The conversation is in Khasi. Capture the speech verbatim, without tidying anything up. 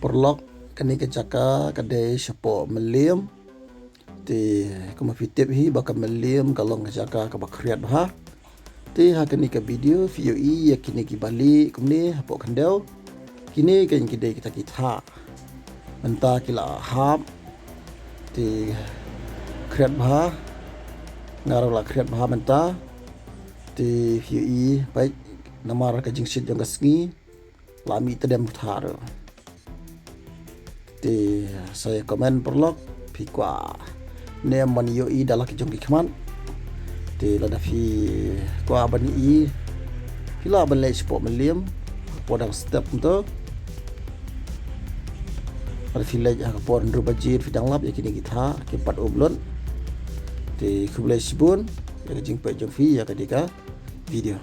Paralok, kane ka jaka ka dei shapoh Mylliem. Te kumba phi tip hi ba ka Mylliem ka long ka jaka kaba khriat bha. Te ha kane ka video phi ïohi ïa kine ki bali kumne hapoh khyndew. Kine ka dei kita ki thah. Mynta ki la hap. Te khriat bha. Nga ruh la khriat bha mynta. Te phi ïohi peit namar ka jingshit jong ka sngi. La mih tdem thah ruh. Te sa ïa comment paralok phi kwah ne em ban ïohi da la ki jong ki khmat. Te lada phi kwah ban ïohi phi lah ban leit shapoh Mylliem, hapoh dang step kumto. Lada phi leit ha ka por hynriew baje phi dang lap ïa kine ki thah ki pat um lut. Te khublei shibun ïa ka jingpeit jong phi ïa kane ka video.